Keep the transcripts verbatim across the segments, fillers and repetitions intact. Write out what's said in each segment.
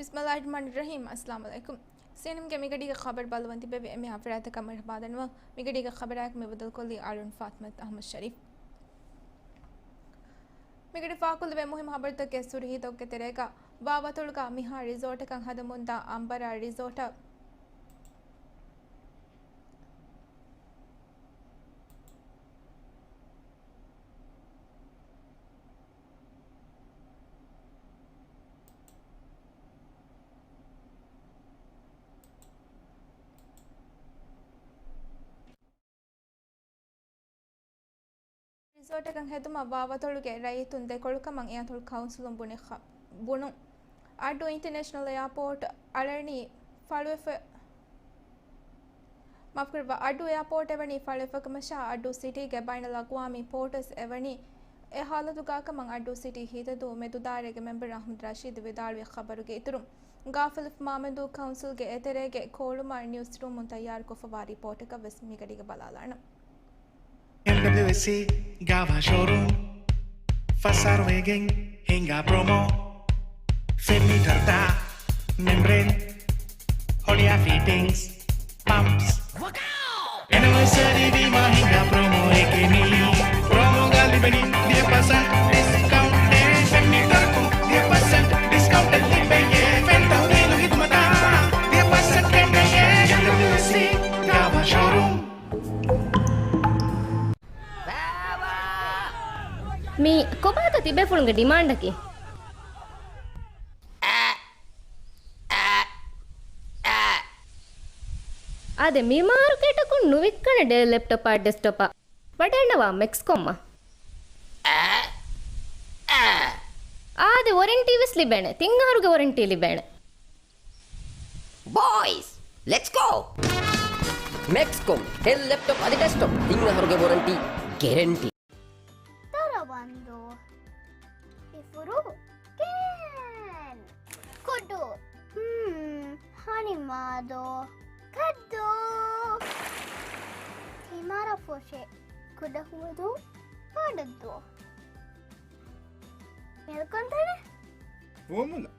ބިސްމިއްލާހިއްރަޙްމާނިއްރަޙީމް. އައްސަލާމު ޢަލައިކުމް. ސީއެންއެމްގެ މިގަޑީގެ ޚަބަރު ބައްލަވަން ތިބެވި އެންމެހާ ފަރާތަކަށް މަރުޙަބާ ދަންނަވަން. މިގަޑީގެ ޚަބަރާއެކު މި ބަދަލުކޮށްލީ އަޅުން ފާތިމަތު އަޙްމަދު ޝަރީފް. މިގަޑި ފާކުލެވޭ މުހިއްމު ޚަބަރުތަކުގެ ސުރުޚީތަކުގެ ތެރޭގަ، ވާވަތޮޅުގަ މިހާ ރިސޯޓަކަށް ހަދަމުންދާ އަންބަރާ ރިސޯޓަށް ރިސޯޓަކަށް ހެދުމަށް ވާވަތޮޅުގެ ރައްޔިތުން ދެކޮޅުކަމަށް އެއަތޮޅު ކައުންސިލުން ބުނި ޚަ-، ބުނުން. އައްޑޫ އިންޓަރނޭޝަނަލް އެއާޕޯޓް އަޅަނީ ފަޅުވެފަ-، މާފުކުރައްވާ، އައްޑޫ އެއާޕޯޓް އެވަނީ ފަޅުވެފަކަމަށާ، އައްޑޫ ސިޓީގެ ބައިނަލްއަގްވާމީ ޕޯޓުވެސް އެވަނީ އެ ހާލަތުގަކަމަށް އައްޑޫ ސިޓީ ހިތަދޫ މެދުދާއިރުގެ މެމްބަރު އަޙްމަދު ރަޝީދު ވިދާޅުވި ޚަބަރުގެ އިތުރުން، ގާފިލިފު މާމެދޫ ކައުންސިލްގެ އެތެރޭގެ ކޯޅުމާ ނިއުސްރޫމުން ތައްޔާރުކޮށްފަވާ ރިޕޯޓަކަށް ވެސް މިގަޑީގަ ބަލާލާނަން. އެމްޑަބްލިއުއެސްސީ ގާވާ ޝޯރޫމް، ފަސް އަހަރު ވެގެން ހިނގާ ޕްރޮމޯ، ފެން މީޓަރުތައް، މެމްބްރޭން، ހޮޅިއާ ފިޓިންގްސް، ޕަމްޕްސް. އެނިވަރސަރީ ވީމާ ހިނގާ ޕްރޮމޯއެކޭ މީ. ޕްރޮމޯގަ ލިބެނީ ވިހި ޕަސެންޓް ޑިސްކައުންޓެއް، ފެން މީޓަރަކުން ވިހި ޕަސެންޓް ޑިސްކައުންޓެއް ލިބެޔޭ. ފެން ތަހުލީލު ހިދުމަތާ ވިހި ޕަސެންޓް ކެނޑެޔޭ. އެމްޑަބްލިއުއެސްސީ ގާވާ ޝޯރޫމް. މީ ކޮބާތަ ތިބޭފުޅުންގެ ޑިމާންޑަކީ؟ އާދެ، މި މާރުކޭޓަކުން ނުވިއްކަނެ ޑެލް ލެޕްޓޮޕާ ޑެސްކްޓޮޕާ. ވަޑައިންނަވާ މެކްސްކޮމްއަށް. އާދެ، ވޮރެންޓީ ވެސް ލިބޭނެ. ތިން އަހަރުގެ ވޮރެންޓީ ލިބޭނެ. ބޯއިޒް، ލެޓްސް ގޯ! މެކްސްކޮމް، ޑެލް ލެޕްޓޮޕް އަދި ޑެސްކްޓޮޕް، ތިން އަހަރުގެ ވޮރަންޓީ ގެރެންޓީ. ދަރަވަންދޫ. އިފުރު. ކޭން. ކުޑު. ހުން. ހަނިމާދޯ. ކައްދޫ. ތިމަރަފުށި. ކުޑަހުވަދޫ. ބޮޑަށްދޫ. މެލްކޮންތަނެ. ފޯމުލާ.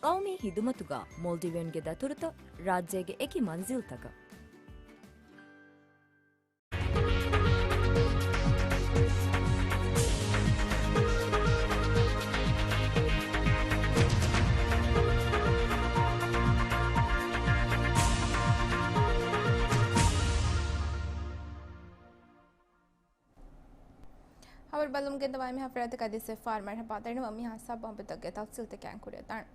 ޤައުމީ ޚިދުމަތުގަ މޯލްޑިވިއަންގެ ދަތުރުތައް ރާއްޖޭގެ އެކި މަންޒިލްތަކަށް. ޚަބަރު ބަލަމުން ގެންދަވާ މިހާ ފަރާތަކަށް ދިސްވެފާރި މަރުޙަބާ ދަންނަވަން. މިހާ ސަބް އަނބުތަކުގެ ތަފްސީލްތަކެއް ކުރިއަށް ދާން.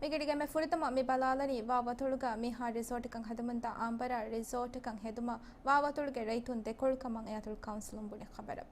މިގަޑީގަ މި ފުރަތަމަ މި ބަލާލަނީ ވާވަތޮޅުގަ މިހާ ރިސޯޓަކަށް ހަދަމުންދާ އަންބަރާ ރިސޯޓަކަށް ހެދުމަށް ވާވަތޮޅުގެ ރައްޔިތުން ދެކޮޅުކަމަށް އެއަތޮޅު ކައުންސިލުން ބުނި ޚަބަރަށް.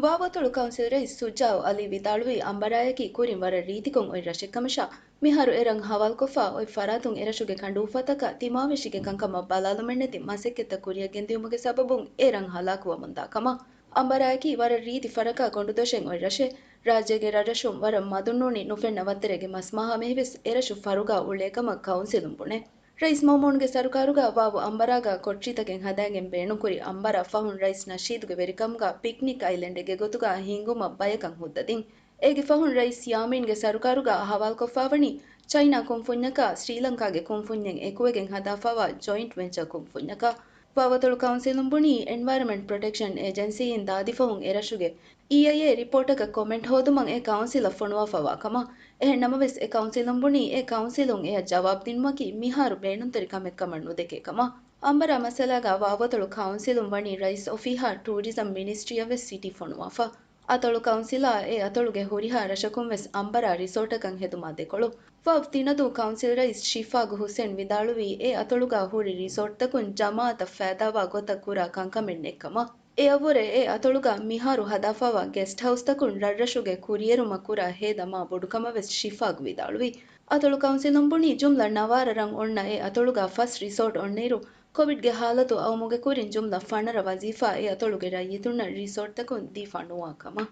ވާވަތޮޅު ކައުންސިލް ރައީސް ޝުޖާއު އަލީ ވިދާޅުވީ، އަންބަރާޔަކީ ކުރިން ވަރަށް ރީތިކޮށް އޮތް ރަށެއްކަމަށާ، މިހާރު އެ ރަށް ހަވާލުކޮށްފަ އޮތް ފަރާތުން އެރަށުގެ ކަނޑުއުފަތަކަށް ތިމާވެށިގެން ކަންކަމަށް ބަލާލުމެއްނެތި މަސައްކަތްތައް ކުރިއަށް ގެންދިއުމުގެ ސަބަބުން އެ ރަށް ހަލާކުވަމުންދާ ކަމަށް. އަންބަރާޔަކީ ވަރަށް ރީތި ފަރަކާ ގޮނޑުދޮށެއް އޮތް ރަށެއް. ރާއްޖޭގެ ރަށްރަށުން ވަރަށް މަދުންނޫނީ ނުފެންނަ ވައްތަރެއްގެ މަސްމާހާ މެހިވެސް އެރަށު ފަރުގާ އުޅޭ ކަމަށް ކައުންސިލުން ބުނޭ. ރައީސް މައުމޫންގެ ސަރުކާރުގަ ވާވު އަންބަރާގަ ކޮޓަރިތަކެއް ހަދާގެން ބޭނުންކުރި އަންބަރާ ފަހުން ރައީސް ނަޝީދުގެ ވެރިކަމުގަ ޕިކްނިކް އައިލެންޑެއްގެ ގޮތުގަ ހިންގުމަށް ބަޔަކަށް ހުއްދަދިން. އޭގެ ފަހުން ރައީސް ޔާމީންގެ ސަރުކާރުގަ ހަވާލުކޮށްފަވަނީ ޗައިނާ ކުންފުންޏަކާ ސްރީލަންކާގެ ކުންފުންޏެއް އެކުވެގެން ހަދާފަވާ ޖޮއިންޓް ވެންޗަރ ކުންފުންޏަކާ. ވާވަތޮޅު ކައުންސިލުން ބުނީ، އެންވަޔަރަމެންޓް ޕްރޮޓެކްޝަން އޭޖެންސީއިން ދާދިފަހުން އެރަށުގެ އީއައިއޭ ރިޕޯޓަކަށް ކޮމެންޓް ހޯދުމަށް އެ ކައުންސިލަށް ފޮނުވާފަވާ ކަމަށް. އެހެން ނަމަވެސް، އެ ކައުންސިލުން ބުނީ، އެ ކައުންސިލުން އެއަށް ޖަވާބު ދިނުމަކީ މިހާރު ބޭނުންތެރި ކަމެއް ކަމަށް ނުދެކޭ ކަމަށް. އަންބަރާ މައްސަލާގަ ވާވަތޮޅު ކައުންސިލުން ވަނީ ރައީސް އޮފީހާ ޓޫރިޒަމް މިނިސްޓްރީއަށް ވެސް ސިޓީ ފޮނުވާފަ. އަތޮޅު ކައުންސިލާ އެ އަތޮޅުގެ ހުރިހާ ރަށަކުން ވެސް އަންބަރާ ރިސޯޓަކަށް ހެދުމާ ދެކޮޅު. ވާވް ތިނަދޫ ކައުންސިލް ރައީސް ޝިފާގް ހުސެން ވިދާޅުވީ، އެ އަތޮޅުގަ ހުރި ރިސޯޓްތަކުން ޖަމާއަތަށް ފައިދާވާ ގޮތަށް ކުރާ ކަންކަމެއް ނެތްކަމަށް. އެއަށްވުރެ އެ އަތޮޅުގަ މިހާރު ހަދާފަވާ ގެސްޓް ހައުސްތަކުން ރަށްރަށުގެ ކުރިއެރުމަށް ކުރާ ހޭދަ މާ ބޮޑުކަމަށް ވެސް ޝިފާގް ވިދާޅުވި. އަތޮޅު ކައުންސިލުން ބުނީ، ޖުމްލަ ނަވާރަ ރަށް އޮންނަ އެ އަތޮޅުގަ ފަސް ރިސޯޓް އޮންނައިރު، ކޮވިޑްގެ ހާލަތު އައުމުގެ ކުރިން ޖުމްލަ ފަނަރަ ވަޒީފާ އެ އަތޮޅުގެ ރައްޔިތުންނަށް ރިސޯޓްތަކުން ދީފަ ނުވާ ކަމަށް.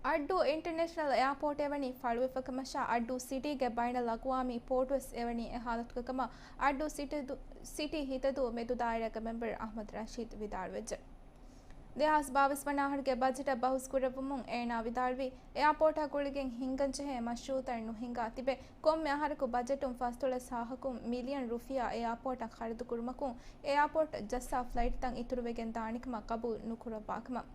އައްޑޫ އިންޓަރނޭޝަނަލް އެއާޕޯޓް އެވަނީ ފަޅުވެފަކަމަށާ، އައްޑޫ ސިޓީގެ ބައިނަލްއަގްވާމީ ޕޯޓުވެސް އެވަނީ އެ ހާލަތުގަކަމަށް، އައްޑޫ ސިޓި ދު-، ސިޓީ ހިތަދޫ މެދު ދާއިރާގެ މެމްބަރު އަޙްމަދު ރަޝީދު ވިދާޅުވެއްޖެ. ދެހާސް ބާވީސް ވަނަ އަހަރުގެ ބަޖެޓަށް ބަހުސް ކުރެއްވުމުން އޭނާ ވިދާޅުވީ، އެއާޕޯޓާ ގުޅިގެން ހިންގަންޖެހޭ މަޝްރޫއުތައް ނުހިނގާ ތިބެ، ކޮންމެ އަހަރަކު ބަޖެޓުން ފަސްދޮޅަސް ހާހަކުން މިލިއަން ރުފިޔާ އެއާޕޯޓަށް ޚަރަދުކުރުމަކުން، އެއާޕޯޓަށް ޖައްސާ ފްލައިޓްތައް އިތުރުވެގެން ދާނެކަމަށް ގަބޫލު ނުކުރައްވާކަމަށް.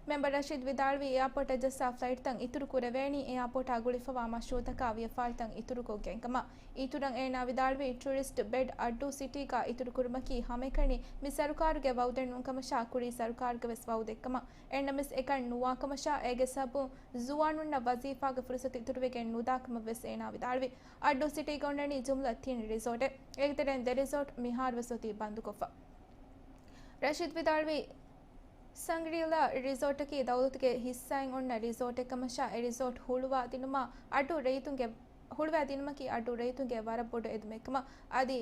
މެމްބަރ ރަޝީދު ވިދާޅުވީ، އެއާޕޯޓަށް ޖައްސާ ފްލައިޓްތައް އިތުރު ކުރެވޭނީ، އެއާޕޯޓާ ގުޅިފަވާ މަޝްރޫއުތަކާ ވިޔަފާރިތައް އިތުރުކޮށްގެން ކަމަށް. އިތުރަށް އޭނާ ވިދާޅުވީ، ޓޫރިސްޓް ބެޑް އައްޑޫ ސިޓީގަ އިތުރުކުރުމަކީ ހަމައެކަނި މި ސަރުކާރުގެ ވައުދެއް ނޫންކަމަށާ، ކުރީ ސަރުކާރުގެ ވެސް ވައުދެއްކަމަށް. އެހެންނަމަވެސް އެކަން ނުވާކަމަށާ، އޭގެ ސަބަބުން ޒުވާނުންނަށް ވަޒީފާގެ ފުރުސަތު އިތުރުވެގެން ނުދާކަމަށް ވެސް އޭނާ ވިދާޅުވި. އައްޑޫ ސިޓީގަ އޮންނަނީ ޖުމްލަ ތިން ރިސޯޓެއް. އޭގެ ތެރެއިން ދެ ރިސޯޓް މިހާރު ވެސް އޮތީ ބަންދުކޮށްފަ. ރަޝީދު ވިދާޅުވީ، ސަންގްރީލާ ރިސޯޓަކީ ދައުލަތުގެ ހިއްސާއިން އޮންނަ ރިސޯޓެއް ކަމަށާ، އެ ރިސޯޓް ހުޅުވާ ދިނުމާ އައްޑޫ ރައްޔިތުންގެ، ހުޅުވާ ދިނުމަކީ އައްޑޫ ރައްޔިތުންގެ ވަރަށް ބޮޑު އެދުމެއް ކަމަށް. އަދި،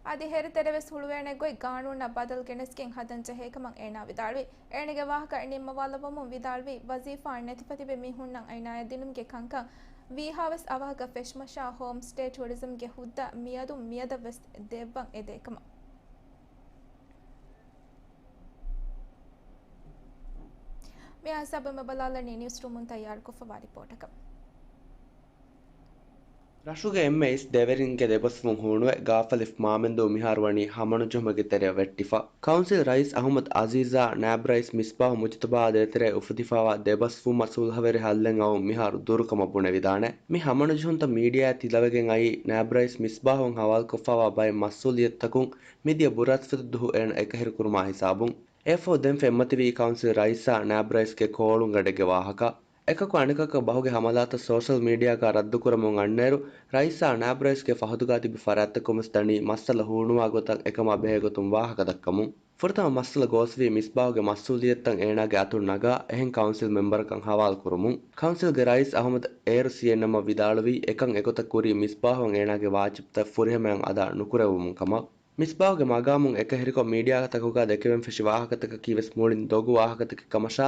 އަދި ހެރި ތެރެ ވެސް ހުޅުވޭނެ ގޮތް ގާނޫނަށް ބަދަލު ގެނެސްގެން ހަދަން ޖެހޭ ކަމަށް އޭނާ ވިދާޅުވި. އޭނާގެ ވާހަކަ ނިންމަވާލައްވަމުން ވިދާޅުވީ، ވަޒީފާ ނެތިފަ ތިބި މީހުންނަށް އަނިޔާ ދިނުމުގެ ކަންކަން ވީހާވެސް އަވަހަކަށް ފެށުމަށާ، ހޯމް ސްޓޭ ޓޫރިޒަމްގެ ހުއްދަ މިއަދުން މިއަދަށްވެސް ދެއްވަން އެދޭކަމަށް. މިއާ ހިސާބުން މި ބަލާލަނީ ނިއުސްރޫމުން ތައްޔާރުކޮށްފަވާ ރިޕޯޓަކަށް. ރަށުގެ އެންމެ އިސް ދެވެރިންގެ ދެބަސްވުން ހޫނުވެ، ގާފަލިފް މާމެންދޫ މިހާރު ވަނީ ހަމަނުޖެހުމެއްގެ ތެރެއަށް ވެއްޓިފަ. ކައުންސިލް ރައީސް އަހުމަދު އަޒީޒާ ނާބް ރައީސް މިސްބާހު މުޖުތަބާ ދޭތެރޭ އުފުދިފައިވާ ދެބަސްވުމަށް ސުލްހަވެރި ހައްލެއް އައުން މިހާރު ދުރުކަމަށް ބުނެވިދާނެ. މި ހަމަނުޖެހުންތައް މީޑިއާއަށް ތިލަވެގެން އައީ، ނާބް ރައީސް މިސްބާހުއަށް ހަވާލުކޮށްފައިވާ ބައެއް މަސްއޫލިއްޔަތުތަކުން މިދިޔަ ބުރަސްފަތި ދުހު އޭނަ އެކަހިރުކުރުމާ ހިސާބުން. އެއަށްފަހު ދެން ފެންމަތިވީ ކައުންސިލް ރައީސާ ނާބް ރައީސްގެ ކޯޅުންގަޑެއްގެ ވާހަކަ. އެކަކު އަނެކަކަށް ބަހުގެ ހަމަލާތައް ސޯޝަލް މީޑިއާގަ ރައްދުކުރަމުން އަންނައިރު، ރައީސާ ނާބް ރައީސްގެ ފަހަތުގަ ތިބި ފަރާތްތަކުން ވެސް ދަނީ މައްސަލަ ހޫނުވާ ގޮތަށް އެކަމާ ބެހޭގޮތުން ވާހަކަ ދައްކަމުން. ފުރަތަމަ މައްސަލަ ގޯސްވީ މިސްބާހުގެ މަސްއޫލިއްޔަތުތައް އޭނާގެ އަތުން ނަގާ އެހެން ކައުންސިލް މެމްބަރަކަށް ހަވާލު ކުރުމުން. ކައުންސިލްގެ ރައީސް އަހުމަދު އޭރު ސީއެންއެމަށް ވިދާޅުވީ، އެކަން އެގޮތަށް ކުރީ މިސްބާހުއަށް އޭނާގެ ވާޖިބުތައް ފުރިހަމައިން އަދާ ނުކުރެއްވުމުން ކަމަށް. މިސްބާހުގެ މަގާމުން އެކަހެރިކޮށް މީޑިއާތަކުގަ ދެކެވެން ފެށި ވާހަކަތަކަކީ ވެސް މުޅިން ދޮގު ވާހަކަތަކެއް ކަމަށާ،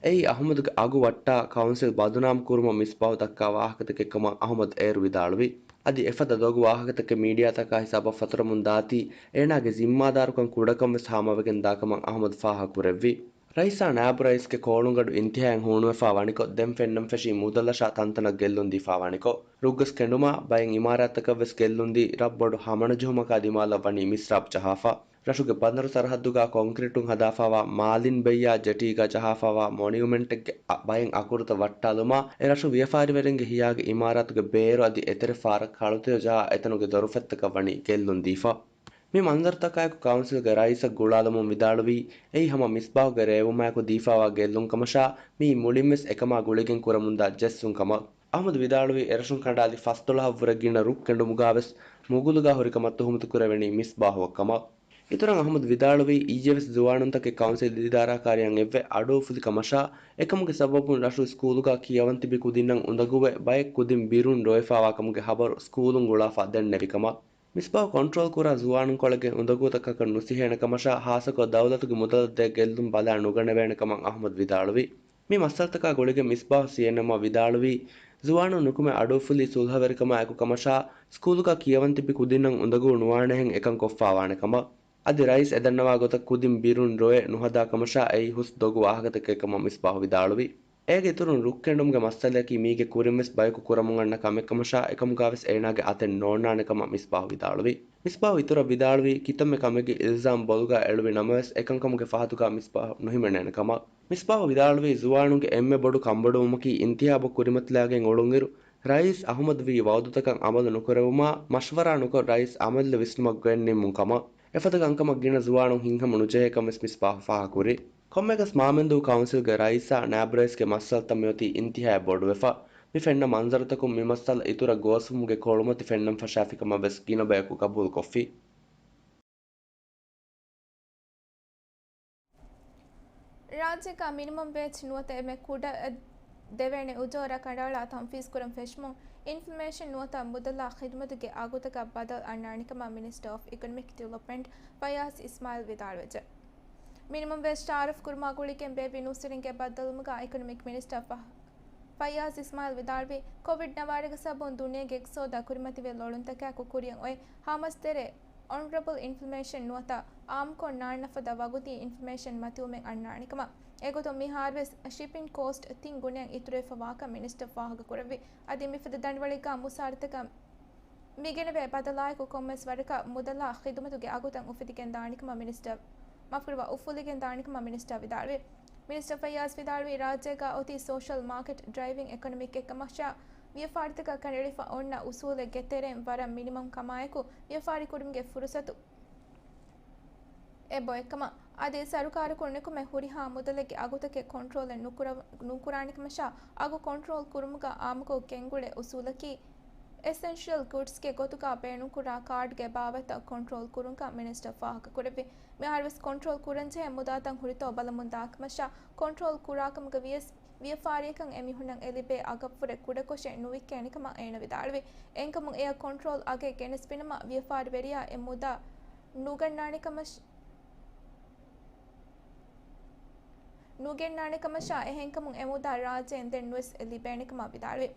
އެއީ އަހުމަދުގެ އަގު ވައްޓާ ކައުންސިލް ބަދުނާމް ކުރުމަށް މިސްބާހު ދައްކާ ވާހަކަތަކެއް ކަމަށް އަހުމަދު އޭރު ވިދާޅުވި. އަދި އެފަދަ ދޮގު ވާހަކަތަކެއް މީޑިއާތަކާ ހިސާބަށް ފަތުރަމުން ދާތީ، އޭނާގެ ޒިންމާދާރުކަން ކުޑަކަން ވެސް ހާމަވެގެން ދާކަމަށް އަހުމަދު ފާހަގަކުރެއްވި. ރައީސާ ނާއިބު ރައީސްގެ ކޯޅުންގަޑު އިންތިހާއިން ހޫނުވެފާ ވަނިކޮށް، ދެން ފެންނަން ފެށީ މުދަލަށާ ތަންތަނަށް ގެއްލުން ދީފާ ވަނިކޮށް، ރުއްގަސް ކެނޑުމާ ބައެއް އިމާރާތްތަކަށް ވެސް ގެއްލުން ދީ، ރަށް ބޮޑު ހަމަނުޖެހުމަކާ ދިމާލަށް ވަނީ މިސްރާބް ޖަހާފަ. ރަށުގެ ބަނދަރު ސަރަހައްދުގަ ކޮންކްރިޓުން ހަދާފާވާ މާލިން ބެއްޔާ ޖެޓީގަ ޖަހާފާވާ މޮނިއުމެންޓެއްގެ އަ، ބައެއް އަކުރުތައް ވައްޓާލުމާ، އެ ރަށު ވިޔަފާރިވެރިންގެ ހިޔާގެ އިމާރާތުގެ ބޭރު އަދި އެތެރެ ފާރަށް ކަޅުތެޔޮ ޖަހާ އެތަނުގެ ދޮރުފަތްތަކަށް ވަނީ ގެއްލުން ދީފަ. މި މަންޒަރުތަކާއެކު ކައުންސިލްގެ ރައީސަށް ގުޅާލަމުން ވިދާޅުވީ، އެއީ ހަމަ މިސްބާހުގެ ރޭވުމާއެކު ދީފާވާ ގެއްލުން ކަމަށާ، މިއީ މުޅިންވެސް އެކަމާ ގުޅިގެން ކުރަމުންދާ ޖެއްސުން ކަމަށް. އަހުމަދު ވިދާޅުވީ، އެރަށުން ކަނޑާލި ފަސްދޮޅަހަށްވުރެ ގިނަ ރުއް ކެނޑުމުގާވެސް މުގުލުގާ ހުރި ކަމަށް ތުހުމަތު ކުރެވެނީ މިސްބާހުއަށް ކަމަށް. އިތުރަށް އަހުމަދު ވިދާޅުވީ، އިއްޔެވެސް ޒުވާނުންތަކެއް ކައުންސިލް އިދާރާކާރިއަށް އެއްވެ އަޑުއުފުލި ކަމަށާ، އެކަމުގެ ސަބަބުން ރަށު ސްކޫލުގާ ކިޔަވަން ތިބި ކުދިންނަށް އުނދަގޫވެ، ބައެއް ކުދިން ބިރުން ރޮއެފާވާ ކަމުގެ ހަބަރު ސްކޫލުން ގުޅާފާ ދެންނެވި ކަމަށް. މިސްބާހު ކޮންޓްރޯލް ކުރާ ޒުވާނުންކޮޅެއްގެ އުނދަގޫތަކަކަށް ނުސިހޭނެ ކަމަށާ، ހާއްސަކޮށް ދައުލަތުގެ މުދަލަށް ދޭ ގެއްލުން ބަލާ ނުގަނެވޭނެ ކަމަށް އަހުމަދު ވިދާޅުވި. މި މައްސަލަތަކާ ގުޅިގެން މިސްބާހު ސީއެންއެމްއަށް ވިދާޅުވީ، ޒުވާނުން ނުކުމެ އަޑުއުފުލީ ސުލްހަވެރިކަމާއެކު ކަމަށާ، ސްކޫލުގަ ކިޔަވަން ތިބި ކުދިންނަށް އުނދަގޫ ނުވާނެހެން އެކަން ކޮށްފާވާނެ ކަމަށް. އަދި ރައީސް އެދަންނަވާ ގޮތަށް ކުދިން ބިރުން ރޮއެ ނުހަދާ ކަމަށާ، އެއީ ހުސް ދޮގު ވާހަކަތަކެއް ކަމަށް މިސްބާހު ވިދާޅުވި. އޭގެ އިތުރުން ރުއްކެނޑުމުގެ މައްސަލަޔަކީ މީގެ ކުރިންވެސް ބަޔަކު ކުރަމުން އަންނަ ކަމެއް ކަމަށާ، އެކަމުގާވެސް އޭނާގެ އަތެއް ނޯންނާނެ ކަމަށް މިސްބާހު ވިދާޅުވި. މިސްބާހު އިތުރަށް ވިދާޅުވީ، ކިތަންމެ ކަމެއްގެ އިލްޒާމް ބޮލުގަ އެޅުވި ނަމަވެސް، އެކަންކަމުގެ ފަހަތުގަ މިސްބާހު ނުހިމެނޭނެ ކަމަށް. މިސްބާހު ވިދާޅުވީ، ޒުވާނުންގެ އެންމެ ބޮޑު ކަންބޮޑުވުމަކީ އިންތިހާބު ކުރިމަތިލާގެން އުޅުންއިރު، ރައީސް އަހުމަދު ވީ ވައުދުތަކަށް އަމަލު ނުކުރެވުމާ، މަޝްވަރާ ނުކޮށް ރައީސް އަމަލު ވިސްނުމަށް ގޮތް ނިންމުން ކަމަށް. އެފަދަ ކަންކަމަށް ގިނަ ޒުވާނުން ހިތްހަމަ ނުޖެހޭ ކަން ވެސް މިސްބާހު ފާހަގަކުރި. ކޮންމެއަކަސް މާމެންދޫ ކައުންސިލްގެ ރައީސާ ނާއިބު ރައީސްގެ މައްސަލަތައް މިއޮތީ އިންތިހާއަށް ބޮޑުވެފަ. މި ފެންނަ މަންޒަރުތަކުން މި މައްސަލަ އިތުރަށް ގޯސްވުމުގެ ކޮޅުމަތި ފެންނަން ފަށާފި ކަމަށް ވެސް ގިނަ ބަޔަކު ގަބޫލުކޮށްފި. ރާއްޖޭގަ މިނިމަމް ވޭޖް ނުވަތަ އެންމެ ކުޑަ ދެވޭނެ އުޖޯރާ ކަނޑައަޅާ ތަންފީޒުކުރަން ފެށުމުން، އިންފޮމޭޝަން ނުވަތަ މުދަލާ ޚިދުމަތުގެ އަގުތަކަށް ބަދަލު އަންނާނެކަމަށް މިނިސްޓަރ އޮފް އިކޮނޮމިކް ޑިވެލޮޕްމަންޓް ފައްޔާޒް އިސްމާއިލް ވިދާޅުވެއްޖެ. މިނިމަމް ވޭޖް ތައާރަފް ކުރުމާ ގުޅިގެން ބޭއްވި ނޫސްވެރިންގެ ބައްދަލުވުމުގަ އިކޮނޮމިކް މިނިސްޓަރ ފަ-، ފައްޔާޒް އިސްމާއިލް ވިދާޅުވީ، ކޮވިޑް ނަވާރަގެ ސަބަބުން ދުނިޔޭގެ އިޤްތިޞާދަށް ކުރިމަތިވެ ލޮޅުންތަކާއެކު ކުރިއަށް އޮތް ހާމަސްތެރޭ އޮނަރަބަލް އިންފްލޭޝަން ނުވަތަ އާއްމުކޮށް ނާންނަ ފަދަ ވަގުތީ އިންފްލޭޝަން މަތިވުމެއް އަންނާނެ ކަމަށް. އެގޮތުން މިހާރުވެސް ޝިޕިން ކޯސްޓް ތިން ގުނައަށް އިތުރުވެފަ ވާކަން މިނިސްޓަރ ފާހަގަކުރެއްވި. އަދި މިފަދަ ދަނޑިވަޅެއްގަ މުސާރަތަކަށް މިގެނެވޭ ބަދަލާއެކު ކޮންމެސް ވަރަކަށް މުދަލާ ޚިދުމަތުގެ އަގުތައް އުފެދިގެން ދާނެކަމަށް މިނިސްޓަރ، މާފުކުރައްވާ، އުފުލިގެން ދާނެކަމަށް މިނިސްޓަރ ވިދާޅުވި. މިނިސްޓަރ ފައްޔާޒް ވިދާޅުވީ، ރާއްޖޭގަ އޮތީ ސޯޝަލް މާކެޓް ޑްރައިވިން އެކޮނޮމިކް އެއްކަމަށާ، ވިޔަފާރިތަކަށް ކަނޑައެޅިފަ އޮންނަ އުސޫލެއްގެ ތެރެއިން ވަރަށް މިނިމަމް ކަމާއެކު، ވިޔަފާރި ކުރުމުގެ ފުރުސަތު އެބޮތްކަމަށް. އަދި ސަރުކާރަކުން ނިކުމެ ހުރިހާ މުދަލެއްގެ އަގުތަކެއް ކޮންޓްރޯލެއް ނުކުރަ-، ނުކުރާނެކަމަށާ، އަގު ކޮންޓްރޯލް ކުރުމުގަ އާއްމުކޮށް ގެންގުޅޭ އުސޫލަކީ، އެސެންޝިއަލް ގުޑްސްގެ ގޮތުގަ ބޭނުންކުރާ ކާޑްގެ ބާވަތްތައް ކޮންޓްރޯލް ކުރުމުގަ މިނިސްޓަރ ފާހަގަކުރެއްވި. މިހާރުވެސް ކޮންޓްރޯލް ކުރަންޖެހޭ މުދާތައް ހުރިތޯ ބަލަމުން ދާކަމަށާ، ކޮންޓްރޯލް ކުރާކަމުގަ ވިޔަސް، ވިޔަފާރިއަކަށް އެމީހުންނަށް އެ ލިބޭ އަގަށްވުރެ ކުޑަކޮށެއް ނުވިއްކޭނެކަމަށް އޭނަ ވިދާޅުވި. އެހެންކަމުން އެއަށް ކޮންޓްރޯލް އަގެއް ގެނެސްފިނަމަ، ވިޔަފާރިވެރިޔާ އެ މުދާ ނުގަންނާނެކަމަށް، ނުގެންނާނެކަމަށާ، އެހެންކަމުން އެ މުދާ ރާއްޖޭން ދެން ނުވެސް ލިބޭނެކަމަށް ވިދާޅުވި.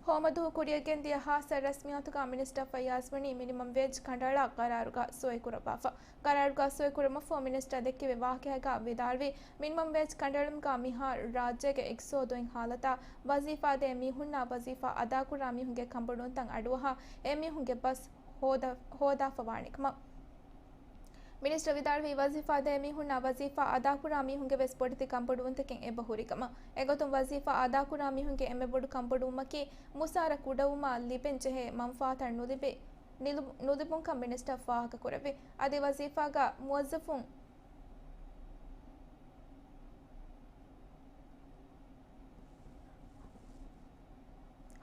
ހޯމަދުހު ކުރިއަށްގެންދިޔަ ހާއްސަ ރަސްމިއްޔާތުގަ މިނިސްޓަރ ފައްޔާޒް ވަނީ މިނިމަމް ވޭޖް ކަނޑައަޅާ ގަރާރުގަ ސޮއިކުރައްވާފަ. ގަރާރުގަ ސޮއިކުރުމަށްފަހު މިނިސްޓަރ ދެއްކެވި ވާހަކައިގަ ވިދާޅުވީ، މިނިމަމް ވޭޖް ކަނޑައެޅުމުގަ މިހާރު ރާއްޖޭގެ އިގްތިސޯދު އޮތް ހާލަތާ، ވަޒީފާދޭ މީހުންނާ ވަޒީފާ އަދާކުރާ މީހުންގެ ކަނބޮޑުވުންތައް އަޑުއަހާ، އެމީހުންގެ ބަސް ހޯދަ-، ހޯދާފަވާނެކަމަށް. މިނިސްޓަރ ވިދާޅުވީ، ވަޒީފާދޭ މީހުންނާ ވަޒީފާ އަދާކުރާ މީހުންގެ ވެސް ބޮޑެތި ކަންބޮޑުވުންތަކެއް އެބަހުރިކަމަށް. އެގޮތުން ވަޒީފާ އަދާކުރާ މީހުންގެ އެންމެ ބޮޑު ކަންބޮޑުވުމަކީ، މުސާރަ ކުޑަވުމާ ލިބެން ޖެހޭ މަންފާތައް ނުލިބި-، ނިލު-، ނުލިބުންކަން މިނިސްޓަރ ފާހަގަކުރެއްވި. އަދި ވަޒީފާގަ މުވައްޒަފުން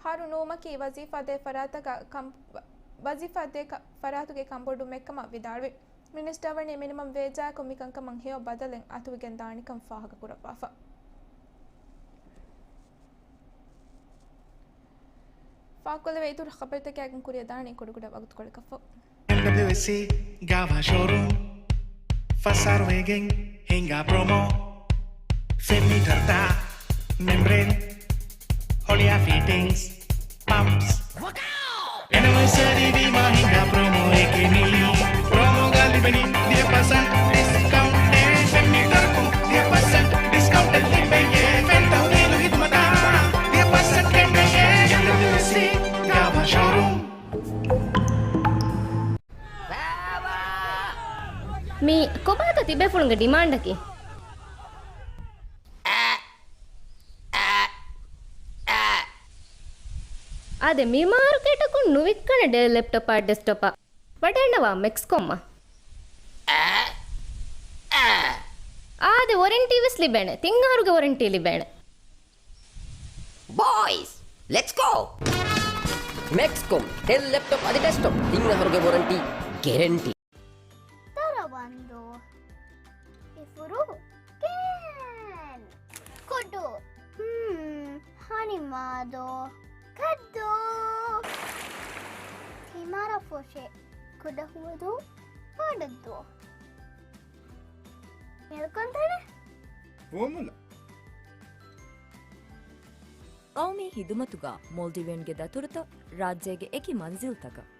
ހަރު ނުވުމަކީ ވަޒީފާ ދޭ ފަރާތަކަށް ކަން-، ވަޒީފާ ދޭ ކަ-، ފަރާތުގެ ކަންބޮޑުވުމެއްކަމަށް ވިދާޅުވި. މިނިސްޓަރ ވަނީ މިނިމަމް ވޭޖާއެކު މިކަންކަމަށް ހެޔޮ ބަދަލެއް އަތުވެގެން ދާނެކަން ފާހަގަކުރައްވާފަ. ފާކޮށްލެވޭ އިތުރު ޚަބަރުތަކާގެން ކުރިއަށް ދާނީ ކުޑަކުޑަ ވަގުތުކޮޅަކަށްފަހު. އެމްޑަބްލިއުއެސްސީ ގާވާ ޝޯރޫމް ފަސް އަހަރު ވެގެން ހިނގާ ޕްރޮމޯ. ފެން މީޓަރުތައް، މެމްބްރޭން، ހޮޅިއާ ފިޓިންގްސް، ޕަމްޕްސް. އެނިވަރސަރީ ވީމާ ހިނގާ ޕްރޮމޯއެކޭ މީ. ޕްރޮމޯގަ ލިބެނީ ވިހި ޕަސެންޓް ޑިސްކައުންޓެއް. ފެން މީޓަރަކުން ވިހި ޕަސެންޓް ޑިސްކައުންޓެއް ލިބެޔޭ. ފެން ތަހުލީލު ހިދުމަތަށް ވިހި ޕަސެންޓް ކެނޑެޔޭ. އެމްޑަބްލިއުއެސްސީ ގާވާ ޝޯރޫމް. މީ ކޮބާތަ ތިބޭފުޅުންގެ ޑިމާންޑަކީ؟ އާދެ، މި މާރުކޭޓަކުން ނުވިއްކަނެ ޑެލް ލެޕްޓޮޕާ ޑެސްކްޓޮޕާ. ވަޑައިގަންނަވާ މެކްސްކޮމްއަށް. އާދެ، ވޮރެންޓީ ވެސް ލިބޭނެ. ތިން އަހަރުގެ ވޮރެންޓީ ލިބޭނެ. ބޯއިޒް، ލެޓްސް ގޯ! މެކްސްކޮމް، ޑެލް ލެޕްޓޮޕް އަދި ޑެސްކްޓޮޕް ތިން އަހަރުގެ ވޮރަންޓީ ގެރެންޓީ. ދަރަވަންދޫ، އިފުރު ގެން. ކުޑު، ހުން، ހަނިމާދޯ، ކައްދޫ. ތިމަރަފުށި، ކުޑަހުވަދޫ، ބޮޑަށްދޫ. މެލްކޮންތަނެ. ފޯމުލަ. ޤައުމީ ހިދުމަތުގަ މޯލްޑިވިއަންގެ ދަތުރުތައް ރާއްޖޭގެ އެކި މަންޒިލްތަކަށް.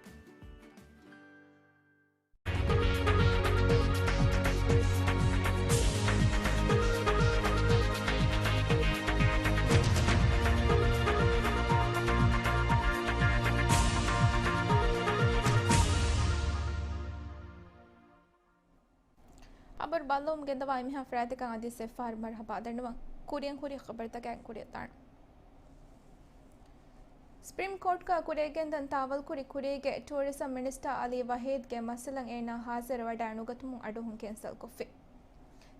ޚަބަރު ބައްލަވަމުން ގެންދަވާ އެންމެހާ ފަރާތްތަކަށް އަދިވެސް އެއްފަހަރު މަރުޙަބާ ދަންނަވަން. ކުރިއަށް ހުރި ޚަބަރުތަކާއި ކުރިއަށް ދާން. ސްޕްރީމް ކޯޓްގަ ކުރިއަށްގެންދަން ތާވަލްކުރި ކުރީގެ ޓޫރިޒަމް މިނިސްޓާ އަލީ ވަހީދްގެ މައްސަލައަށް އޭނާ ހާޒިރު ވަޑައި ނުގަތުމުން އަޑުއަހުން ކެންސަލްކޮށްފި.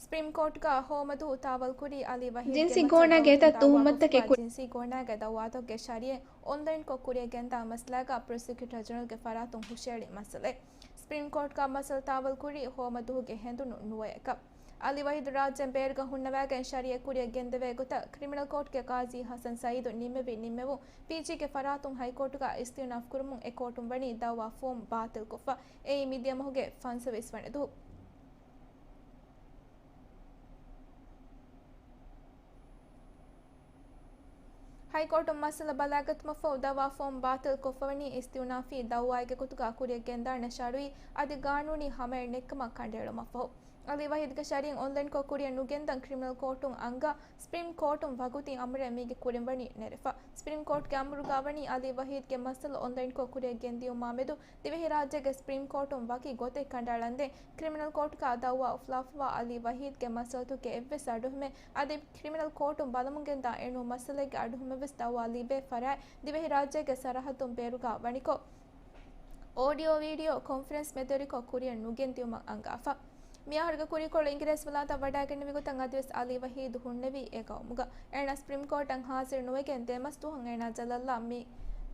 ސްޕްރީމް ކޯޓްގަ ހޯމަދޫ ތާވަލްކުރީ އަލީ ވަހީދްގެ ޖިންސީ މައްޗަށް ގޯނާގެ ގާތް އެތައް ތުހުމަތްތަކެއް ކު- ޖިންސީ ގޯނާގެ ދައުވާތަކުގެ ޝަރީއަތް އޮންލައިންކޮށް ކުރިއަށް ގެންދާ މައްސަލާގަ ޕްރޮސިކިއުޓަރ ޖެނެރަލްގެ ފަރާތުން ހުށައެޅި މައްސަލައެއް. ސްޕްރީމް ކޯޓްގަ މައްސަލަ ތާވަލްކުރީ ހޯމަދޫގެ ހެނދުނު ނުވަޔަކަށް. އަލީ ވަހީދު ރާއްޖޭން ބޭރުގަ ހުންނަވާގެން ޝަރީއަތް ކުރިއަށް ގެންދެވޭ ގޮތަށް ކްރިމިނަލް ކޯޓްގެ ޤާޟީ ޙަސަން ސައީދު ނިންމެވި ނިންމެވުން ޕީޖީގެ ފަރާތުން ހައިކޯޓުގަ އިސްތިއުނާފް ކުރުމުން އެ ކޯޓުން ވަނީ ދައުވާ ފޯމް ބާތިލްކޮށްފަ. އެއީ މިދިޔަ މަހުގެ ފަންސަވީސް ވަނަ ދުވަހު. ހައިކޯޓުން މައްސަލަ ބަލާގަތުމަށްފަހު ދައުވާ ފޯމް ބާތިލް ކޮށްފަވަނީ އިސްތިއުނާފީ ދައުވާއެއްގެ ގޮތުގަ ކުރިއަށް ގެންދާނެ ޝަރުއީ އަދި ގާނޫނީ ހަމައެއް ނެތްކަމަށް ކަނޑައެޅުމަށްފަހު. އަލީ ވަހީދުގެ ޝަރުއީން އޮންލައިންކޮށް ކުރިއަށް ނުގެންދަން ކްރިމިނަލް ކޯޓުން އަންގާ ސްޕްރީމް ކޯޓުން ވަގުތީ އަމުރެއް މީގެ ކުރިން ވަނީ ނެރެފަ. ސްޕްރީމް ކޯޓްގެ އަމުރުގަ ވަނީ އަލީ ވަހީދުގެ މައްސަލަ އޮންލައިންކޮށް ކުރިއަށް ގެންދިއުމާމެދު ދިވެހިރާއްޖޭގެ ސްޕްރީމް ކޯޓުން ވަކި ގޮތެއް ކަނޑައަޅަންދެން ކްރިމިނަލް ކޯޓުގަ ދައުވާ އުފުލާފަވާ އަލީ ވަހީދުގެ މައްސަލަތަކުގެ އެއްވެސް އަޑުއެހުމެއް އަދި ކްރިމިނަލް ކޯޓުން ބަލަމުންގެންދާ އެނޫން މައްސަލައެއްގެ އަޑުއެހުމެއްވެސް ދައުވާ ލިބޭ ފަރާތް ދިވެހިރާއްޖޭގެ ސަރަހައްދުން ބޭރުގަ ވަނިކޮށް، އޯޑިއޯ ވީޑިއޯ ކޮންފަރެންސް މެދުވެރިކޮށް ކުރިއަށް ނުގެންދިއުމަށް އަންގާފަ. މިއަހަރުގެ ކުރީކޮޅު އިނގިރޭސި ވިލާތަށް ވަޑައިގެންނެވި ގޮތަށް އަދިވެސް އަލީ ވަހީދު ހުންނެވީ އެ ގައުމުގަ. އޭނާ ސްޕްރީމް ކޯޓަށް ހާޒިރު ނުވެގެން ދެ މަސް ދުވަހަށް އޭނާ ޖަލަށްލާ މި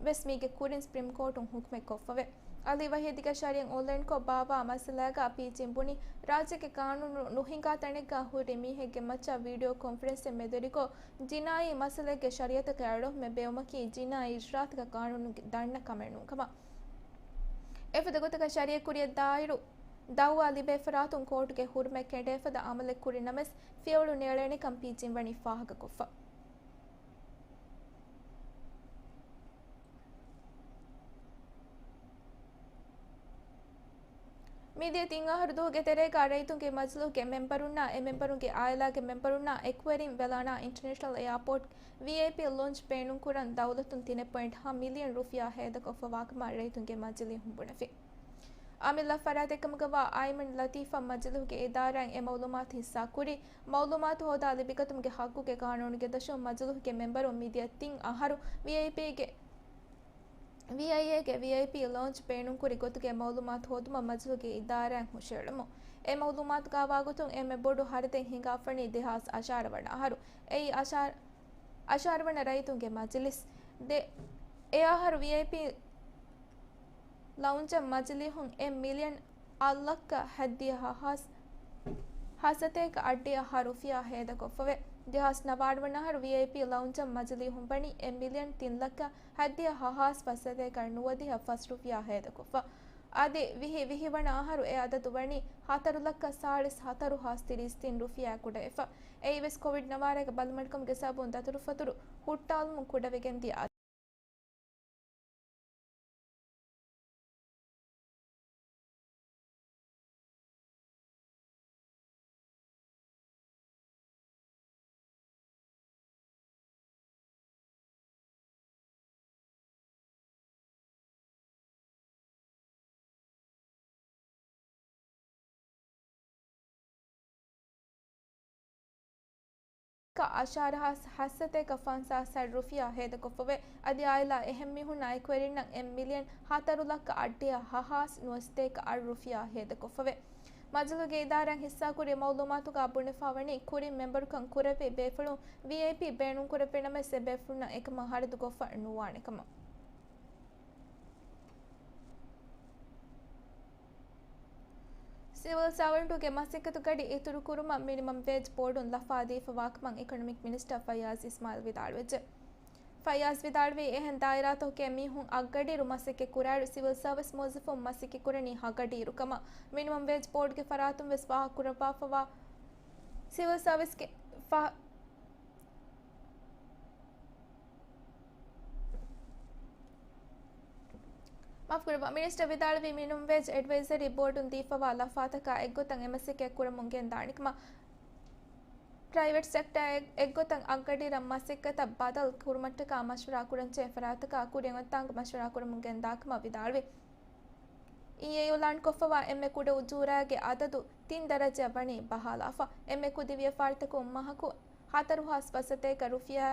ވެސް މީގެ ކުރިން ސްޕްރީމް ކޯޓުން ހުކުމެއް ކޮށްފަވޭ. އަލީ ވަހީދުގެ ޝަރުއީން އޮންލައިންކޮށް ބާއްވާ މައްސަލާގަ ޕީޗިން ބުނި، ރާއްޖޭގެ ގާނޫނު ނުހިނގާ ތަނެއްގަ ހުރި މީހެއްގެ މައްޗަށް ވީޑިއޯ ކޮންފަރެންސެއް މެދުވެރިކޮށް، ޖިނާއީ މައްސަލައެއްގެ ޝަރީއަތަކަށް އަޑުއެހުމެއް ބޭއްވުމަކީ ޖިނާއީ އިޖްރާތަކަށް ގާނޫނު ދަންނަ ކަމެއް ނޫން ކަމަށް. އެފަދަ ގޮތަކަށް ޝަރީއަތް ކުރިއަށް ދާއިރު، ދައުވާ ލިބޭ ފަރާތުން ކޯޓުގެ ހުރުމަތް ކެނޑޭ ފަދަ އަމަލެއް ކުރި ނަމަވެސް، ފިޔަވަޅު ނޭޅޭނެކަން ޕީޗިން ވަނީ ފާހަގަކޮށްފަ. މިދިޔަ ތިން އަހަރު ދުވަހުގެ ތެރޭގަ ރައްޔިތުންގެ މަޖިލީހުގެ މެމްބަރުންނާ، އެ މެމްބަރުންގެ އާއިލާގެ މެމްބަރުންނާ އެކުވެރިން ވެލާނާ އިންޓަރނޭޝަނަލް އެއާޕޯޓް ވީއައިޕީ ލޯންޗް ބޭނުންކުރަން ދައުލަތުން ތިނެއް ޕޮއިންޓް ހަ މިލިއަން ރުފިޔާ ހޭދަކޮށްފަވާކަމަށް ރައްޔިތުންގެ މަޖިލީހުން ބުނެފި. އަމިއްލަ ފަރާތެއްކަމުގަވާ އައިމަން ލަތީފަށް މަޖިލީހުގެ އިދާރާއިން އެ މައުލޫމާތު ހިއްސާކުރީ، މައުލޫމާތު ހޯދާ ލިބިގަތުމުގެ ހައްގުގެ ގާނޫނުގެ ދަށުން މަޖިލީހުގެ މެމްބަރުން މިދިޔަ ތިން އަހަރު ވީއައިޕީގެ، ވީއައިއޭގެ ވީއައިޕީ ލޯންޗް ބޭނުންކުރި ގޮތުގެ މައުލޫމާތު ހޯދުމަށް މަޖިލީހުގެ އިދާރާއިން ހުށައެޅުމު. އެ މައުލޫމާތުގަވާގޮތުން އެންމެ ބޮޑު ހަރަދެއް ހިނގާފަނީ ދެހާސް އަށާރަ ވަނަ އަހަރު. އެއީ އަށާ-، އަށާރަ ވަނަ ރައްޔިތުންގެ މަޖިލިސް. ދެ-، އެ އަހަރު ވީއައިޕީ ލައުންޖަށް މަޖިލީހުން އެއް މިލިއަން އަށް ލައްކަ ހައްދިހަ ހަ-، ހާސް ހަސަތޭކަ އަށްޑިހަ ހަ ރުފިޔާ ހޭދަކޮށްފަވޭ. ދެހާސް ނަވާރަ ވަނަ އަހަރު ވީއައިޕީ ލައުންޖަށް މަޖިލީހުން ވަނީ އެއް މިލިއަން ތިން ލައްކަ ހައްދިހަ ހަ ހާސް ފަސް ސަތޭކަ ނުވަދިހަ ފަސް ރުފިޔާ ހޭދަކޮށްފަ. އަދި ވިހި، ވިހި ވަނަ އަހަރު އެ އަދަދު ވަނީ ހަތަރު ލައްކަ ސާޅީސް ހަތަރު ހާސް ތިރީސް ތިން ރުފިޔާ ކުޑަވެފަ. އެއީވެސް ކޮވިޑް ނަވާރަގެ ބަލިމަޑުކަމުގެ ސަބަބުން ދަތުރުފަތުރު ހުއްޓާލުމުން ކުޑަވެގެންދިޔަ އަށާރަ ހާސް ހަސަތޭކަ ފަންސާސް ހަ ރުފިޔާ ހޭދަކޮށްފަވޭ. އަދި އާއިލާ އެހެން މީހުންނާ އެކުވެރިންނަށް އެއް މިލިއަން ހަތަރު ލައްކަ އަށްޑިހަ ހަ ހާސް ނުވަސަތޭކަ އަށް ރުފިޔާ ހޭދަކޮށްފަވޭ. މަޖިލީހުގެ އިދާރާއިން ހިއްސާކުރި މައުލޫމާތުގަ ބުނެފަވަނީ ކުރިން މެމްބަރުކަން ކުރެއްވި ބޭފުޅުން ވީއައިޕީ ބޭނުންކުރެއްވި ނަމަވެސް އެ ބޭފުޅުންނަށް އެކަމަށް ހަރަދު ކޮށްފަ ނުވާނެ ކަމަށް. ސިވިލް ސާވަންޓުގެ މަސައްކަތު ގަޑި އިތުރު ކުރުމަށް މިނިމަމް ވޭޖް ބޯޑުން ލަފާ ދީފަވާކަމަށް އިކޮނޮމިކް މިނިސްޓަރ ފައްޔާޒް އިސްމާއިލް ވިދާޅުވެއްޖެ. ފައްޔާޒް ވިދާޅުވީ، އެހެން ދާއިރާތަކުގެ މީހުން އަށްގަޑިއިރު މަސައްކަތް ކުރާއިރު، ސިވިލް ސާވިސް މުވައްޒަފުން މަސައްކަތް ކުރަނީ ހަގަޑިއިރު ކަމަށް މިނިމަމް ވޭޖް ބޯޑުގެ ފަރާތުން ވެސް ފާހަގަކުރައްވާފަވާ ސިވިލް ސާވިސްގެ ފަ-، މާފުކުރައްވާ، މިނިސްޓަރ ވިދާޅުވީ، މިނިމަމް ވޭޖް އެޑްވައިޒަރީ ބޯޑުން ދީފަވާ ލަފާތަކާ އެއްގޮތަށް އެ މަސައްކަތް ކުރަމުން ގެންދާނެ ކަމަށް. ޕްރައިވެޓް ސެކްޓާ އެއް-، އެއްގޮތަށް އަށްގަޑިއިރަށް މަސައްކަތަށް ބަދަލު ކުރުމަށްޓަކާ މަޝްވަރާ ކުރަންޖެހޭ ފަރާތަކާ ކުރިއަށް އޮތްތާނގަ މަޝްވަރާ ކުރަމުން ގެންދާ ކަމަށް ވިދާޅުވި. އިއޭޔޫ އިއުލާންކޮށްފަވާ އެންމެ ކުޑަ އުޖޫރާގެ އަދަދު ތިން ދަރަޖައަށް ވަނީ ބަހާލާފަ. އެންމެ ކުދި ވިޔަފާރިތަކުން މަހަކު ހަތަރު ހާސް ފަސް ސަތޭކަ ރުފިޔާ،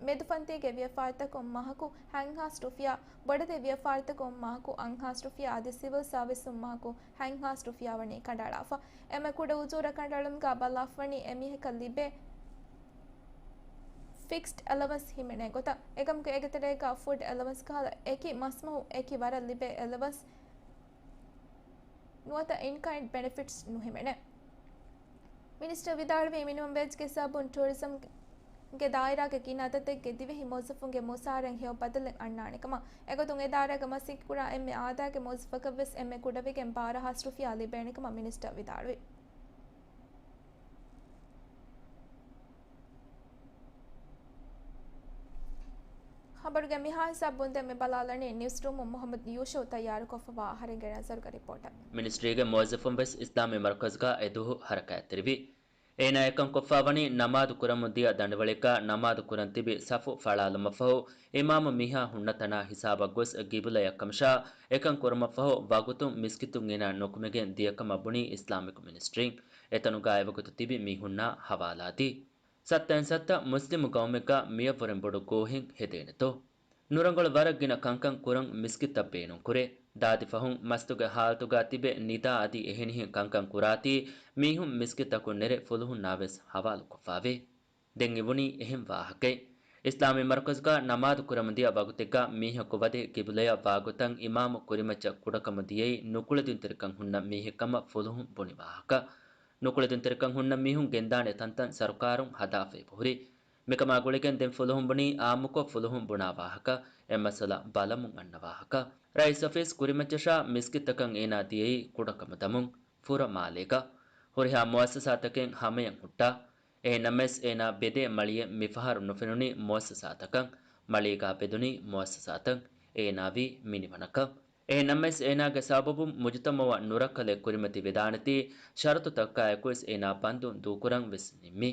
މެދުފަންތީގެ ވިޔަފާރިތަކުން މަހަކު ހަތް ހާސް ރުފިޔާ، ބޮޑެތި ވިޔަފާރިތަކުން މަހަކު އަށް ހާސް ރުފިޔާ އަދި ސިވިލް ސާވިސުން މަހަކު ހަތް ހާސް ރުފިޔާ ވަނީ ކަނޑައަޅާފަ. އެންމެ ކުޑަ އުޖޫރަ ކަނޑައަޅުމުގަ ބަލާފަވަނީ އެމީހަކަށް ލިބޭ ފިކްސްޑް އެލަވަންސް ހިމެނޭ ގޮތަށް. އެކަމަކު އޭގެ ތެރޭގަ ފުޑް އެލަވަންސް ކަހަލަ އެކި މަސްމަހު އެކި ވަރަށް ލިބޭ އެލަވަންސް ނުވަތަ އިން ކައިންޑް ބެނެފިޓްސް ނުހިމެނޭ. މިނިސްޓަރ ވިދާޅުވީ، މިނިމަމް ވޭޖްގެ ސަބަބުން ޓޫރިޒަމްގެ ދާއިރާގެ ގިނަ އަދަދެއްގެ ދިވެހި މުވައްޒަފުންގެ މުސާރައިން ހެޔޮ ބަދަލެއް އަންނާނެ ކަމަށް. އެގޮތުން އެ ދާއިރާގަ މަސައްކަތް ކުރާ އެންމެ އާދައިގެ މުވައްޒަފަކަށް ވެސް އެންމެ ކުޑަވެގެން ބާރަ ހާސް ރުފިޔާ ލިބޭނެ ކަމަށް މިނިސްޓަރ ވިދާޅުވި. ޚަބަރުގެ މިހާ ހިސާބުން ދެން މި ބަލާލަނީ ނިއުސްރޫމުން މުޙައްމަދު ޔޫޝައު ތައްޔާރުކޮށްފަވާ އަހަރެންގެ ނަޒަރުގެ ރިޕޯޓަށް. މިނިސްޓްރީގެ މުވައްޒަފުން ވެސް އިސްލާމީ މަރުކަޒުގަ އެދުވަހު ހަރަކާތްތެރިވި. އޭނާ އެކަން ކޮށްފަވަނީ ނަމާދު ކުރަމުން ދިޔަ ދަނޑިވަޅެއްގަ ނަމާދު ކުރަން ތިބި ސަފު ފަޅާލުމަށްފަހު، އިމާމު މީހާ ހުންނަ ތަނާ ހިސާބަށް ގޮސް ގިބުލަޔަށް ކަމަށާ، އެކަން ކުރުމަށްފަހު ވަގުތުން މިސްކިތުން އޭނާ ނުކުމެގެން ދިޔަކަމަށް ބުނީ އިސްލާމިކް މިނިސްޓްރީން. އެތަނުގަ އެވަގުތު ތިބި މީހުންނާ ހަވާލާދީ. ސައްތައިން ސައްތަ މުސްލިމު ގައުމެއްގަ މިޔަށްވުރެން ބޮޑު ގޯހެއް ހެދޭނެތޯ؟ ނުރަނގަޅު ވަރަށް ގިނަ ކަންކަން ކުރަން މިސްކިތަށް ބޭނުންކުރޭ. ދާދި ފަހުން މަސްތުގެ ހާލަތުގަ ތިބެ ނިދާ އަދި އެހެނިހެން ކަންކަން ކުރާތީ، މީހުން މިސްކިތަކުން ނެރެ ފުލުހުންނާވެސް ހަވާލުކޮށްފަވޭ. ދެން އިވުނީ އެހެން ވާހަކައެއް. އިސްލާމީ މަރުކަޒުގަ ނަމާދު ކުރަމުން ދިޔަ ވަގުތެއްގަ މީހަކު ވަދެ ގިބުލަޔަށް ވާގޮތަށް އިމާމު ކުރިމައްޗަށް ކުޑަކަމު ދިޔައީ ނުކުޅެދުންތެރިކަން ހުންނަ މީހެއްކަމަށް ފުލުހުން ބުނި ވާހަކަ. ނުކުޅެދުންތެރިކަން ހުންނަ މީހުން ގެންދާނެ ތަންތަން ސަރުކާރުން ހަދާފައި ހުރި. މިކަމާ ގުޅިގެން ދެން ފުލުހުން ބުނީ އާއްމުކޮށް ފުލުހުން ބުނާ ވާހަކަ، އެ މައްސަލަ ބަލަމުން އަންނަ ވާހަކަ. ރައީސް އޮފީސް ކުރިމައްޗަށާ މިސްކިތްތަކަށް އޭނާ ދިޔައީ ކުޑަކަމު ދަމުން. ފުރަ މާލޭގަ ހުރިހާ މުއައްސަސާތަކެއް ހަމަޔަށް ހުއްޓާ. އެހެންނަމަވެސް އޭނާ ބެދޭ މަޅިއެއް މިފަހަރު ނުފެނުނީ މުއައްސަސާތަކަށް. މަޅީގަ ބެދުނީ މުއައްސަސާތައް. އޭނާވީ މިނިވަނަކަށް. އެހެންނަމަވެސް އޭނާގެ ސަބަބުން މުޖުތަމަޢަށް ނުރައްކަލެއް ކުރިމަތި ވެދާނެތީ، ޝަރުތުތަކާއެކުވެސް އޭނާ ބަންދުން ދޫކުރަން ވެސް ނިންމި.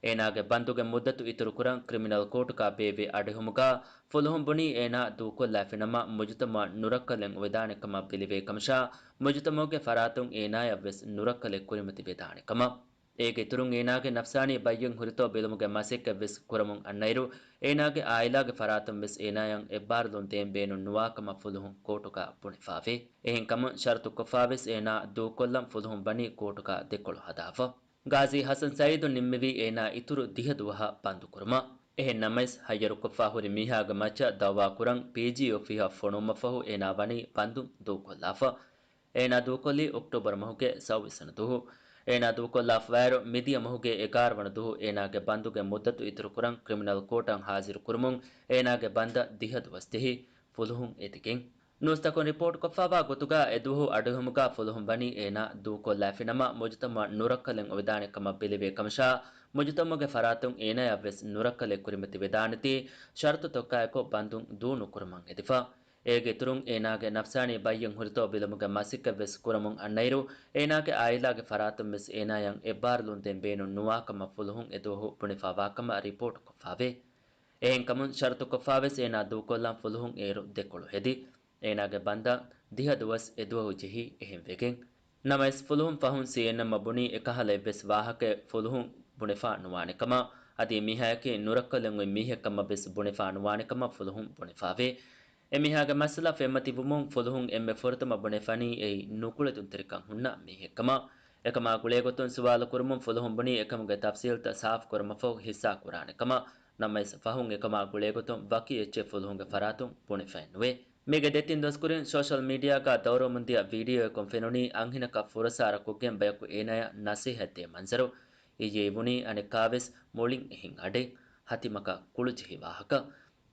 އޭނާގެ ބަންދުގެ މުއްދަތު އިތުރުކުރަން ކްރިމިނަލް ކޯޓުގަ ބޭއްވި އަޑުއެހުމުގަ ފުލުހުން ބުނީ އޭނާ ދޫކޮށްލާފިނަމަ މުޖުތަމަޢަށް ނުރައްކަލެއް އޮވެދާނެ ކަމަށް ބެލެވޭ ކަމަށާ، މުޖުތަމަޢުގެ ފަރާތުން އޭނާޔަށް ވެސް ނުރައްކަލެއް ކުރިމަތި ވެދާނެ ކަމަށް. އޭގެ އިތުރުން އޭނާގެ ނަފްސާނީ ބައްޔެއް ހުރިތޯ ބެލުމުގެ މަސައްކަތް ވެސް ކުރަމުން އަންނައިރު، އޭނާގެ އާއިލާގެ ފަރާތުން ވެސް އޭނާޔަށް އެއްބާރުލުން ދޭން ބޭނުން ނުވާ ކަމަށް ފުލުހުން ކޯޓުގަ ބުނެފާވޭ. އެހެންކަމުން ޝަރުތުކޮށްފަވެސް އޭނާ ދޫކޮށްލަން ފުލުހުން ބަނީ ކޯޓުގަ ދެކޮޅު ހަދާފަ. ގާޒީ ހަސަން ސައީދު ނިންމެވީ އޭނާ އިތުރު ދިހަ ދުވަހަށް ބަންދުކުރުމަށް. އެހެން ނަމަވެސް، ހައްޔަރުކޮށްފާ ހުރި މީހާގެ މައްޗަށް ދައުވާކުރަން ޕީޖީ އޮފީހަށް ފޮނުވުމަށްފަހު އޭނާ ވަނީ ބަންދުން ދޫކޮށްލާފަ. އޭނާ ދޫކޮށްލީ އޮކްޓޯބަރު މަހުގެ ސައުވީސް ވަނަ ދުވަހު. އޭނާ ދޫކޮށްލާފަވާއިރު، މިދިޔަ މަހުގެ އެގާރަ ވަނަ ދުވަހު އޭނާގެ ބަންދުގެ މުއްދަތު އިތުރުކުރަން ކްރިމިނަލް ކޯޓަށް ހާޒިރުކުރުމުން އޭނާގެ ބަންދަށް ދިހަ ދުވަސް ޖެހި ފުލުހުން އެދިގެން. ނޫސްތަކުން ރިޕޯޓްކޮށްފަވާ ގޮތުގަ، އެދުވަހު އަޑުއެހުމުގަ ފުލުހުން ވަނީ އޭނާ ދޫކޮށްލާފިނަމަ، މުޖުތަމަޢަށް ނުރައްކަލެއް އޮވެދާނެ ކަމަށް ބެލެވޭ ކަމަށާ، މުޖުތަމަޢުގެ ފަރާތުން އޭނާޔަށް ވެސް ނުރައްކަލެއް ކުރިމަތި ވެދާނެތީ، ޝަރުތުތަކާއެކު ބަންދުން ދޫ ނުކުރުމަށް އެދިފަ. އޭގެ އިތުރުން އޭނާގެ ނަފްސާނީ ބައްޔެއް ހުރިތޯ ބެލުމުގެ މަސައްކަތް ވެސް ކުރަމުން އަންނައިރު، އޭނާގެ އާއިލާގެ ފަރާތުން ވެސް އޭނާޔަށް އެއްބާރުލުން ދޭން ބޭނުން ނުވާ ކަމަށް ފުލުހުން އެދުވަހު ބުނެފަވާ ކަމަށް ރިޕޯޓްކޮށްފަވޭ. އެހެންކަމުން ޝަރުތުކޮށްފަވެސް އޭނާ ދޫކޮށްލަން ފުލުހުން އޭރު ދެކޮޅު ހެދި. އޭނާގެ ބަންދަށް ދިހަ ދުވަސް އެދުވަހު ޖެހި އެހެންވެގެން. ނަމަވެސް، ފުލުހުން ފަހުން ސީއެންއެމްއަށް ބުނީ އެކަހަލަ އެއްވެސް ވާހަކައެއް ފުލުހުން ބުނެފާ ނުވާނެ ކަމަށް، އަދި މީހާޔަކީ ނުރައްކަލެއް އޮތް މީހެއް ކަމަށް ވެސް ބުނެފާ ނުވާނެ ކަމަށް ފުލުހުން ބުނެފާވޭ. އެމީހާގެ މައްސަލަ ފެންމަތިވުމުން ފުލުހުން އެންމެ ފުރަތަމަ ބުނެފަނީ އެއީ ނުކުޅެދުންތެރިކަން ހުންނަ މީހެއްކަމަށް. އެކަމާ ގުޅޭގޮތުން ސުވާލު ކުރުމުން ފުލުހުން ބުނީ އެކަމުގެ ތަފްސީލްތައް ސާފުކުރުމަށްފަހު ހިއްސާ ކުރާނެ ކަމަށް. ނަމަވެސް، ފަހުން އެކަމާ ގުޅޭގޮތުން ވަކި އެއްޗެއް ފުލުހުންގެ ފަރާތުން ބުނެފައެއް ނުވޭ. މީގެ ދެތިން ދުވަސްކުރިން ސޯޝަލް މީޑިއާގަ ދައުރުވަމުންދިޔަ ވީޑިއޯއަކުން ފެނުނީ އަންހެނަކަށް ފުރަސާރަކޮށްގެން ބަޔަކު އޭނާޔަށް ނަސޭހަތްދޭ މަންޒަރު. އިއްޔެ އިވުނީ އަނެއްކާވެސް މުޅިން އެހެން އަޑެއް. ހަތިމަކަށް ކުޅުޖެހި ވާހަކަ.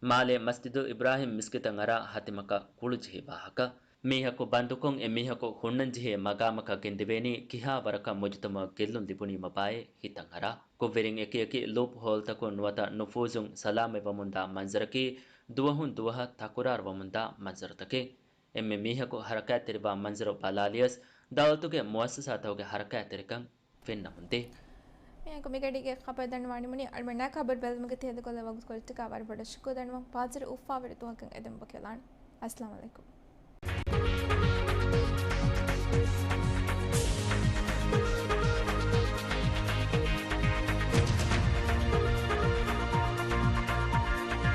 މާލޭ މަސްޖިދު އިބްރާހިމް މިސްކިތަށް އަރާ ހަތިމަކަށް ކުޅުޖެހި ވާހަކަ. މީހަކު ބަންދުކޮށް އެ މީހަކު ހުންނަންޖެހޭ މަގާމަކަށް ގެންދެވޭނީ ކިހާ ވަރަކަށް މުޖުތަމަޢަށް ގެއްލުން ލިބުނީމަ ބާއޭ ހިތަށް އަރާ. ކުށްވެރިން އެކިއެކި ލޫޕް ހޯލްތަކުން ނުވަތަ ނުފޫޒުން ސަލާމަތްވަމުންދާ މަންޒަރަކީ ދުވަހުން ދުވަހަށް ތަކުރާރުވަމުންދާ މަންޒަރުތަކެއް. އެންމެ މީހަކު ހަރަކާތްތެރިވާ މަންޒަރު ބަލާލިޔަސް، ދައުލަތުގެ މުއައްސަސާތަކުގެ ހަރަކާތްތެރިކަން ފެންނަމުންދޭ. މިއަދު މިގަޑީގެ ޚަބަރު ދަންނަވާނީ މުނި އަޅުމެންނާ ޚަބަރު ބެލުމުގެ ތެދުކޮށްލާ ވަގުތުކޮޅަށްޓަކާ ވަރަށް ބޮޑަށް ޝުކުރު ދަންނަވަން. ބާޒަރު އުފާވެރި ދުވަހަކަށް އެދެން ވަކިވެލާނެ. އައްސަލާމު ޢަލައިކުމް.